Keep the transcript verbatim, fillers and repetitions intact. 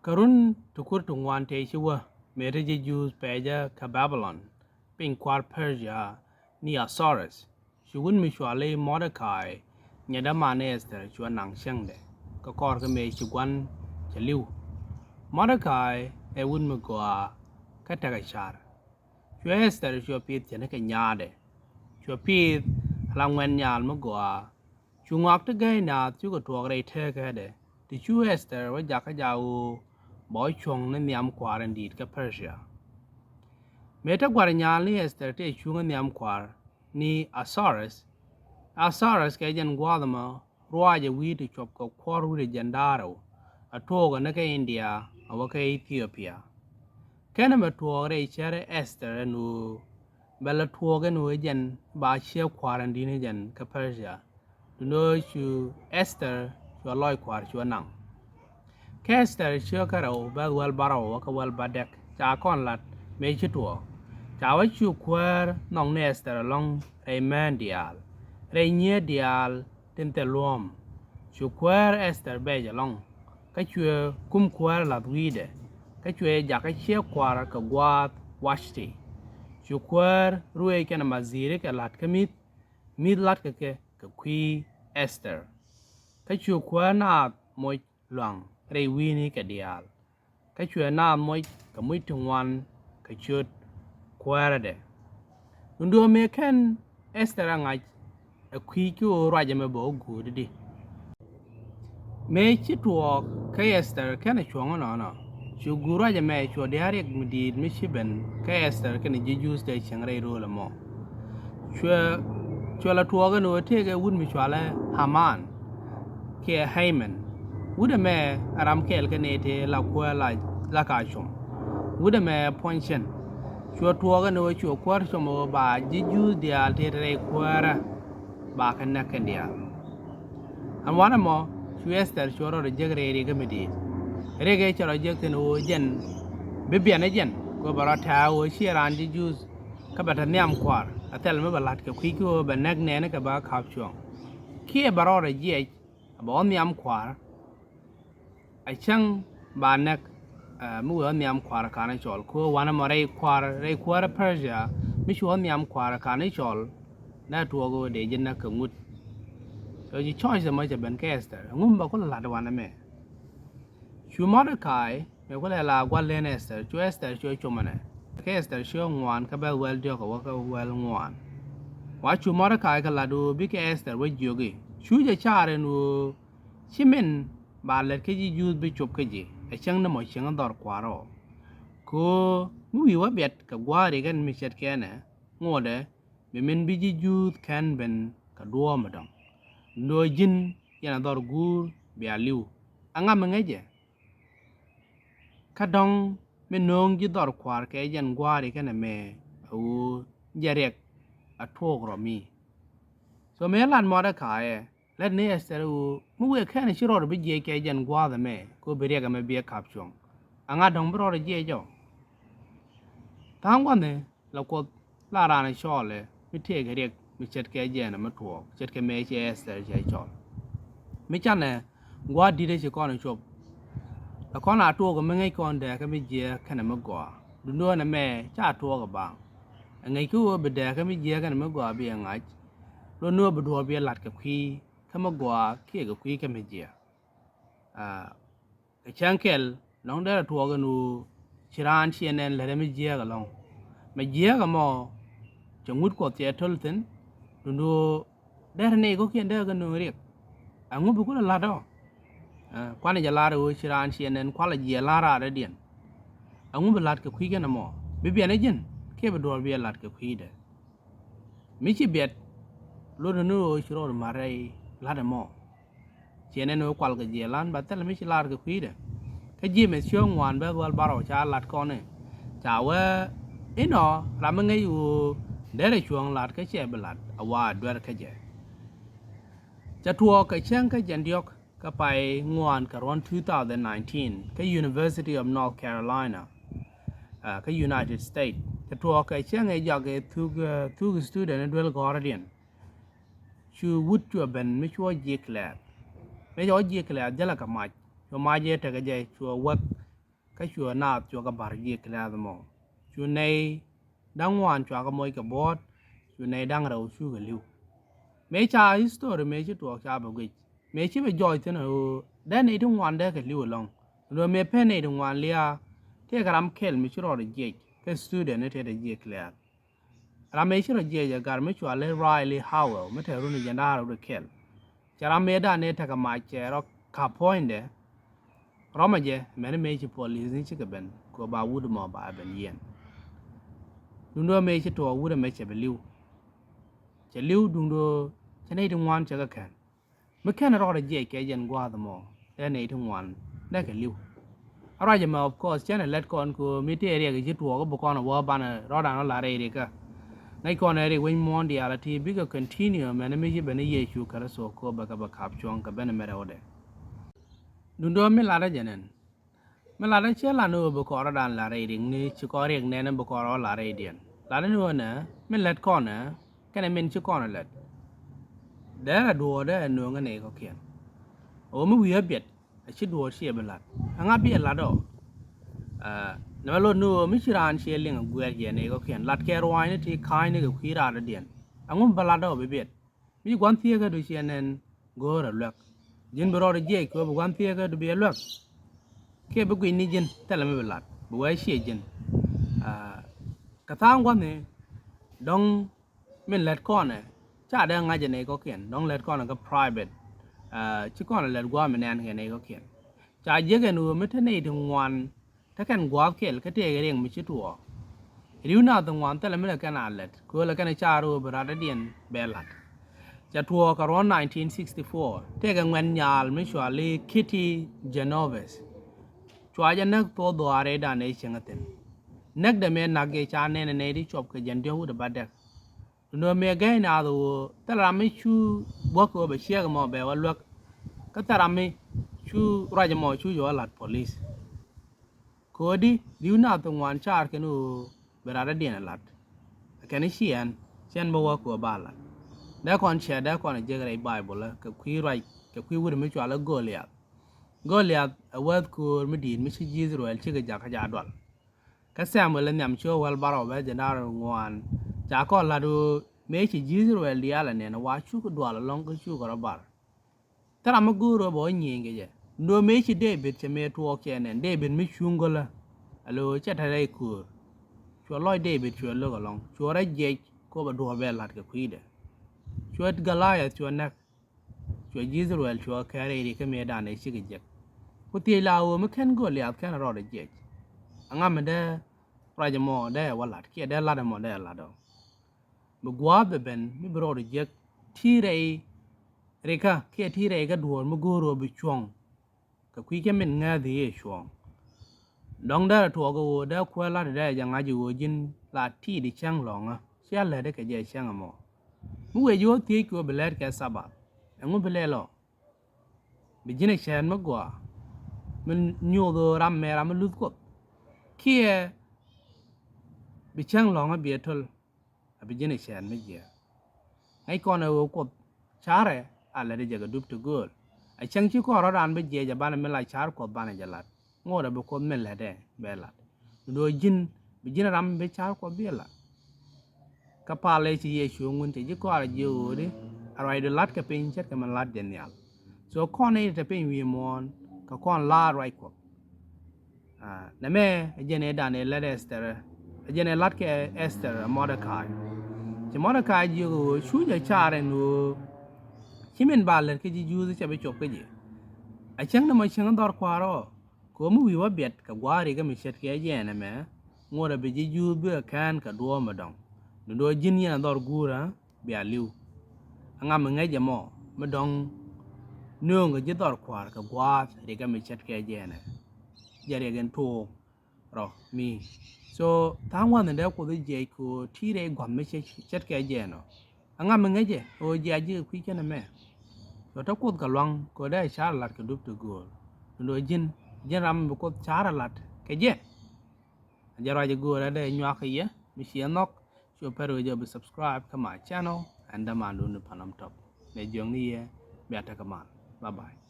Kä run ti kur ti ŋuan tëë ci wä mëë te ji̱ Juudh pɛcä kä Babilɔn, piny kua̱r Persia, ni Ahasuerus, cu wut mi cɔal i̱ Mɔdɛkai nyɛ däman ni Ester cuɛ naŋ cäŋdɛ, kä kɔr kä mëë ci gua̱n cɛ li̱w. Mɔdɛkai ɛ wut mi gɔaa kä tekɛ ca̱r. Cuɛ Ester cuɛ piith cɛ ni kɛ nyaadɛ. Cuɛ piith ala ŋuɛ̈n nyal mi gɔaa. Cu ŋɔak ti gäi naath cukɛ tuɔɔk rɛy teekädɛ. Ti cu Ester wä jakä jaak ɣöö bɛ wä cuɔ̱ŋ ni nhiam kua̱r in di̱i̱t kä Persia. Mëë te gua̱r nyal ni Ester tëë cuŋä nhiam kua̱r ni Ahasuerus. Ahasuerus kɛ jɛn gua̱a̱th ɛmɔ ruac ɛ wi̱i̱ ti cuɔp kɛ kuɔr wi̱cdɛ jiɛn da̱ŋ rɛw, a tuɔɔk ɛ ni kä India a wä kä Ethiopia. Kɛn ɛmɛ tuɔɔk rɛy cär Ester ɛn ɣöö bɛ la tuɔɔk ɛn ɣöö jɛn ba ciek kua̱r in di̱i̱t ni jɛn kä Persia. Duundɛ ɣöö cu Ester cuɛ lɔc kua̱r cuɛ naŋ. Kä Ester ciek kä rɛw bɛ̈th wäl bärɔw wä kä wäl bädäk ca kɔn lat mëë ci tuɔɔk. Ca wä cu kuäär nhɔk ni Ester ɛlɔ̱ŋ rɛy mään diaal, rɛy nyiee diaal tin thil luɔ̱ɔ̱m. Cu kuäär Ester bɛc ɛlɔ̱ŋ, kä cuɛ kum kuäär la̱th wi̱i̱dɛ, kä cuɛ jakä ciek kua̱r kɛ gua̱a̱th Washti. Cu kuäär ruëëc kɛnɛ madhiri kɛ la̱t kä mi̱th, mi̱th la̱tkɛ kɛ kɛ kui̱ Ester. Kä cu kuäär naath moc lua̱ŋ rɛy wi̱i̱ni kɛ diaal. Kä cuɛ naath moc kɛ muc ti ŋuan kɛ ciöt kuäärädɛ. Duundɛ ɣöö mëë kɛn Ester ɛ ŋa̱c ɛ kui̱ ki ɣöö ruac ɛmɛ bɛ wä guut i̱di. Mëë ci tuɔɔk kä Ester kɛnɛ cuɔ̱ŋ ɛnɔnɔ, cu guut ruac ɛmɛ cuɛ diaal riɛk mi di̱i̱t mi ci ben kä Ester kɛnɛ ji̱ Juudh tëë cieŋ rɛy rööl ɛmɔ. Cuɛ, cuɛ la tuɔɔk ɛn ɣöö tëëkɛ wut mi cɔalɛ Haman kiɛ Haman. Wut ɛmɛ ɛ ram kɛɛl kɛ nɛy tëë la kuäär la, la ka com. Wut ɛmɛ puɔ̱ny cɛn. Cuɛ tuɔɔk ɛn ɣöö cuɛ kuäär com ɣöö ba ji̱ Juudh diaal tëë te rɛy kuäärä ba kɛ näk kɛn diaal. Ɛn wanɛ mɔ cu Ester cuɛ rɔɔdɛ jek rɛy riɛkä mi di̱i̱t. Riɛk ëë cɛ rɔ jek thi̱n ɣöö jɛn bi biɛn ɛ jɛn kɛ ɣöö bɛ rɔ tɛ̈ɛ̈ ɣöö ciɛ raan ji̱ Juudh kä bɛ te nhiam kua̱r, a thil mi bɛ la̱t kɛ kui̱ ki ɣöö bɛ näk nɛɛni kɛ bä ka̱p cuɔ̱ŋ. Kiɛ bɛ rɔɔdɛ jiɛc a bɛ wä nhiam kua̱r. A cäŋ ba näk, ɛ, mi wëë wä nhiam kua̱r ka̱n i̱ cɔl. Kɛ ɣöö wanɛ mɔ rɛy kua̱r, rɛy kuäärä Persia, mi ci wä nhiam kua̱r ka̱n i̱ cɔl, dee tuɔɔk ɣöö dee ji̱ näk kɛ ŋut. So ci choice ɛmɔ cɛ ben kä Ester. Ɛŋu mi bɛ kulɛ la̱t wanɛ mɛ? Cu Mɔdɛkai mëë kulɛ la gua̱l len Ester, cu Ester cuɛ com ɛnɛ. Kä Ester cuɛ ŋuan kä bɛ̈th wäl diɔ̱k ɛ wä kä wäl ŋuan. Wa cu Mɔdɛkai kɛ la̱t ɣöö bikɛ Ester wä jiök i̱, cu jɛ caar ɛn ɣöö ci min ba lät kä ji̱ Juudh bi cop kä ji̱, ɛ cäŋ ni mɔ cieŋ dhɔr kua̱r ɔ. Kɛ ɣöö mi wi̱i̱ wä biɛt kɛ gua̱a̱th riɛk ɛn mi ce̱tkɛ ɛnɛ, ŋotdɛ bi min bi ji̱ Juudh kɛn ben kɛ duɔ̱ɔ̱p mi dɔ̱ŋ. Duundɛ ɣöö ji̱n yɛn a dhɔr guur bia li̱w. Ɛŋa mi ŋäcɛ? Kä dɔ̱ŋ mi nööŋ ji̱ dhɔr kua̱r kɛ jɛn gua̱a̱ri kɛnɛ mɛ a ɣöö jɛ riɛk a tuɔɔk rɔ mi. So mëë lat Mɔdɛkai ɛ, lät ni Ester ɛ ɣöö mi wëë kɛn ci rɔɔdɛ bi jiɛc kɛ jɛn gua̱a̱th ɛmɛ kɛ ɣöö bi riɛk ɛmɛ bi ɛ ka̱p cuɔ̱ŋ. Ɛŋa dɔ̱ŋ bi rɔɔdɛ jiɛc ɔ? Tha̱a̱ŋ gua̱ni la Kuoth la raan cɔɔlɛ mi tëëkɛ riɛk mi ce̱tkɛ jɛn ɛmɛ tuɔɔk, ce̱tkɛ mëë cɛ Ester cɛ cɔl. Mi canɛ gua̱a̱th di̱t ɛ ci kɔn ɛ cop. Ɛ kɔn a tuɔɔk ɛ mi ŋäc kɔn dääkä mi jiääk kɛnɛ mi gɔaa. Duundɛ ɣöö ɛmɛ ca tuɔɔk ɛ baaŋ. Ɛ ŋäc kä ɣöö bi dääkä mi jiääk kɛnɛ mi gɔaa bi ɛ ŋa̱c. Lot ni ɣöö bi duɔ̱ɔ̱r bi ɛ la̱t kɛ kui̱ kä mi gɔaa kiɛ kɛ kui̱ kä mi jiääk. Aa, kɛ cäŋ kɛl nɔŋ derɛ tuɔɔk ɛn ɣöö ci raan ciɛ nɛn lät ɛ mi jiääk ɛlɔ̱ŋ. Mi jiääk ɛmɔ cɛ ŋut Kuɔth cɛ to̱l thi̱n, duundɛ ɣöö derɛ nɛy kɔ̱kiɛn derɛ kɛ nööŋ riɛk. Ɛŋu bi kulɛ la̱t ɔ? Aa, kuanɛ jɛ lar ɣöö ci raan ciɛ nɛn kualɛ jiɛ la̱r raadädiɛn. Ɛŋu bi la̱t kɛ kui̱ kɛn ɛmɔ? Bi biɛn ɛ ji̱n kiɛ bi duɔ̱ɔ̱r bi ɛ la̱t kɛ kui̱dɛ? Mi ci biɛt, lot ni ɣöö ci rɔɔd ma̱t rɛy la̱t ɛmɔ. Ciɛ nɛn ɣöö kual kɛ jiɛ la̱n ba thilɛ mi ci lar kɛ kui̱dɛ. Kä Jemɛth ciöŋ ŋuan bɛ̈th wäl bärɔw ca lat kɔn i̱, ca wee inɔ ram mi ŋäc ɣöö derɛ cuɔ̱ŋ la̱t kä cɛ bi la̱t a wa duer kä jɛ. Ca tuɔɔk kɛ cäŋ kä jɛn diɔ̱k kä pay ŋuan kɛ ruɔ̱n two thousand nineteen kä University of North Carolina, aa, kä United States. Ca tuɔɔk kɛ cäŋ ɛ jɔak ɛ thuk, aa, thuk student ɛ duel gɔ̱rdiɛn. Cu wut cuɛ ben mi cuɔ jiɛk lɛɛth. Mi cuɔ jiɛk lɛɛth jälɛ kɛ mac. Cuɔ mac ɛ tekɛ jɛ cuɔ wäth kä cuɛ naath cuɛ kɛ ba̱r jiɛc kɛ lɛ̈th mɔ. Cu nɛy da̱ŋ ŋuan cua kɛ moc kɛ buɔ̱ɔ̱t, cu nɛy da̱ŋ rɛw cukɛ li̱w. Mëë ca history mëë ci tuɔɔk ca bɛ guic, mëë ci bɛ jɔɔc thi̱n ɣöö dee nɛy ti ŋuan dee kɛ li̱w ɛlɔ̱ŋ. Luɔ̱ mëë pen nɛy ti ŋuan lia̱a̱, tëëkɛ ram kɛl mi ci rɔɔdɛ jiɛc kä student ni tëëdɛ jiɛc kɛ lɛ̈th. Ram mëë ci rɔ jiɛc ɛ gat mi cɔal i̱ Riley Howell mi te run jiɛn da̱ŋ rɛw wi̱cdɛ kɛl. Cɛ ram mëë dan ëë tekɛ mac cɛ rɔ ka̱p puɔ̱nydɛ. Rɔmɛ jɛ mɛni mëë ci police ni cikɛ ben kɛ ba wut mɔ ba ben yiɛn. Duundɛ mëë ci tuɔɔk wut ɛmɛ cɛ bi li̱w. Cɛ li̱w duundɛ cɛ nɛy ti ŋuan cɛ kɛ kɛn. Mi kɛn rɔɔdɛ jiɛc kɛ jɛn gua̱a̱th mɔ dee nɛy ti ŋuan dee kɛ li̱w. A ruac ɛmɛ, of course, cɛn ɛ lät kɔn kɛ ɣöö mi tëë riɛk ci tuɔɔk bi kɔn ɛ wä banɛ rɔɔdan ɔ la̱r rɛy rikä. Ŋäc kɔn ɛ rik wec muɔ̱ɔ̱n diaal a ti bikɛ continue mɛn mi ci ben i̱ Yecu Kritho kɛ ɣöö bɛ kɛ bɛ ka̱p cuɔ̱ŋ kɛ ben ɛ mɛrɛ wä dɛ. Duundɛ mi latdä jɛ nɛn. Mi latdä ciɛ lat ni ɣöö bi kɔn rɔɔdan la̱r rɛy riɛkni ci kɔn riɛk nɛn bi kɔn rɔɔdan la̱r rɛydiɛn. Latdä ni ɣöö nɛ min lät kɔn ɛ kɛnɛ min ci kɔn ɛ lät. Dee rɛ duɔɔdɛ ɛ nööŋä nɛy kɔ̱kiɛn. Ɣöö mi wi̱i̱ ɣä biɛt a ci duɔɔd ciɛ bi la̱t. Ɛŋa biɛ latdɔ? Nɛmɛ lot ni ɣöö mi ci raan ciɛ liŋ a guɛɛr yɛ nɛy kɔ̱kiɛn. Latkɛ ruaacni ti ka̱a̱cni kɛ kui̱ raadädiɛn. Ɛŋu bä latdɔ bi biɛt? Mi ci gua̱n thieekädu ciɛ nɛn go̱o̱rä luäk. Ji̱n bi rɔɔdɛ jiɛc kɛ ɣöö bi gua̱n thieekädu biɛ luäk. Kiɛ bi guic ni ji̱n thilɛ mi bi lat bi wee ciɛ ji̱n. Kɛ tha̱a̱ŋ gua̱ni dɔ̱ŋ min lät kɔnɛ ca dee ŋa̱c ɛ nɛy kɔ̱kiɛn dɔ̱ŋ lät kɔnɛ kä private. Ci kɔnɛ lät gua̱a̱ mi nɛn kɛ nɛy kɔ̱kiɛn. Ca jiäk ɛn ɣöö mi te nɛy ti ŋuan te kɛn gua̱a̱th kɛl kä tëëkɛ riɛk mi ci tuɔɔk. Ri̱w naath ti ŋuan thilɛ mi lɛ kɛn a lät kɛ ɣöö lɛ kɛn ɛ caar ɣöö bi raadädiɛn bɛ la̱t. Ca tuɔɔk kɛ ruɔ̱n nineteen sixty-four tëëkɛ ŋuɛ̈t nyaal mi cɔal i̱ Kitty Genovese. Cua jɛ näk thuɔɔk dhuaar rɛydan ëë cieŋ ɛ thi̱n. Näkdɛ mëë na̱k jɛ ca nɛn ɛ nɛy ti cuɔp kɛ jiɛn diɔ̱k wi̱cdɛ bädäk. Duundɛ mëë gɛy naath ɣöö thilɛ ram mi cu buɔ̱k kɛ ɣöö bɛ ciɛk ɛmɔ bɛ wä luäk. Kä thilɛ ram mi cu ruac ɛmɔ cu jɛ wä la̱t police. Kɛ ɣöö di ri̱w naath ti ŋuan caar kɛn ɣöö bi raadädiɛn ɛ la̱t. Ɛ kɛn i̱ ciɛɛn ciɛn bä wä kɛ ɣöö ba la̱t. Dee kɔn ciɛ dee kɔn ɛ jek rɛy Baibol ɛ kɛ kui̱ ruac kɛ kui̱ wut mi cɔal i̱ Goliath. Goliath ɛ wäth köör mi di̱i̱t mi ci ji̱ I-thɛ-rɛl cikɛ jakä ca dual. Kä Samuel in nhiam ci ɣä wäl bärɔw bɛ jɛ da̱r ŋuan ca kɔn la̱t ɣöö mëë ci ji̱ I-thɛ-rɛl diaal ɛ nɛn ɛ wa cukɛ dual ɛlɔ̱ŋ kä cukɛ rɔ bar. Thil ram mi go̱o̱r ɣöö bɛ wä nyieny kɛ jɛ. Nöö mëë ci Dee-bid cɛ mëë tuɔɔk cɛ nɛn Dee-bid mi cuŋ gölä. Ɛ lo̱ cɛ te rɛy köör. Cuɛ lɔc Dee-bid cuɛ lo̱k ɛlɔ̱ŋ cuɛ rɔ jiɛc kɛ ɣöö bɛ duɔ̱ɔ̱r bɛ la̱t kɛ kui̱dɛ. Cuɛ Goliath cuɛ näk. Cuɛ ji̱ I-thɛ-rɛl cuɛ kɛɛr rɛy rikä mëëdan ëë cikɛ jiɛk. Ku thiec la ɣöö mi kɛn Goliath kɛn rɔɔdɛ jiɛc. Aŋa mi dee ruac ɛmɔ dee wä la̱t kiɛ dee la̱t ɛmɔ dee la̱t ɔ. Bi gua̱a̱th bɛ ben mi bi rɔɔdɛ jiɛk ti rɛy rikä kiɛ ti rɛy kä duɔ̱ɔ̱r mi go̱o̱r ɣöö bi cuɔ̱ŋ. Kɛ kui̱ cä min ŋääthi i̱ cuɔ̱ɔ̱ŋ. Dɔ̱ŋ derɛ tuɔɔk i̱ ɣöö dee kuäär la̱t i̱ dee jɛ ŋa̱c i̱ ɣöö ji̱n la ti̱i̱t i̱ cäŋ lɔ̱ŋä cia lät i̱ kɛ jɛ cäŋ ɛmɔ. Mi wëë ji̱ ɣöö thiec ki ɣöö bi lɛɛt kɛ Thabath ɛŋu bi lɛl ɔ? Bi ji̱n ɛ cɛɛt mi gɔaa mi nyuuth ɣöö ram mɛ ram mi luth Kuoth kiɛ bi cäŋ lɔ̱ŋä biɛ töl. A bi ji̱n ɛ cɛɛt mi jiɛɛk. Ŋäc kɔn ɛ ɣöö Kuoth ca̱rɛ a lät ɛ jɛ kɛ dup ti gööl. A cäŋ ci kɔn rɔ̱dan bi jiɛc ɛ banɛ mi la ca̱r Kuɔth banɛ jɛ la̱t. Ŋot ɛ bi Kuoth min lät ɛ bɛ la̱t. Duundɛ ɣöö ji̱n bi ji̱n ram bi ca̱r Kuɔth bi ɛ la̱t. Kä pal ëë ci Yecu ŋun cɛ ji̱ kɔaarɛ jiök ɣöödi a ruacdu la̱t kɛ piny ce̱tkɛ min la̱t jɛ nhial. So kɔn i̱ te piny wi̱i̱ muɔ̱ɔ̱n kɛ kɔn la̱a̱t ruac Kuɔth. Nɛmɛ ɛ jɛn ëë dan ëë lät Ɛstɛr ɛ jɛn ëë la̱t kɛ Ɛstɛr ɛ Mɔdɛkai. Ci Mɔdɛkai jiök ɣöö cu jɛ caar ɛn ɣöö ci min ba lät kä ji̱ Juudh cɛ bi cop kä ji̱. A cäŋ ni mɔ cäŋ dhɔr kua̱r ɔ kɛ ɣöö mi wi̱i̱ wä biɛt kɛ gua̱a̱ri kä mi ce̱tkɛ jɛ ɛn ɛmɛ ŋot ɛ bi ji̱ Juudh bikɛ kään kɛ duɔ̱ɔ̱p mi dɔ̱ŋ. Duundɛ ɣöö ji̱n yɛn ɛ dhɔr guurä bia li̱w. Aŋa mi ŋäc ɛmɔ mi dɔ̱ŋ nööŋkɛ ji̱ dhɔr kua̱r kɛ gua̱a̱th riɛkɛ mi ce̱tkɛ jɛ ɛnɛ. Jɛ riɛk in tuɔɔk rɔ mi. So tha̱a̱ŋ wa̱nhi dee Kuoth i̱ jiɛc kɛ ɣöö ti̱i̱ rɛy gua̱th mi ce̱tkɛ jɛ ɛnɔ. Aŋa mi ŋäcɛ ɣöö jiac ji̱ kɛ kui̱ cänɛ mɛ. Cɔ te Kuoth kɛ luaŋ kɛ ɣöö dee ca̱r ɛ la̱t kɛ dup ti gööl. Duundɛ ɣöö ji̱n ji̱n ram mi bi Kuoth ca̱r ɛ la̱t kɛ jɛ. A jɛ ruac ɛ göörä dee nyuak kɛ yɛ mi ciɛ nhɔk. Cuɛ pɛr wee jɛ bi subscribe kä my channel and dämandun ni Panam Top. Nɛ jiökni yɛ bia tekɛ mal. Bye bye.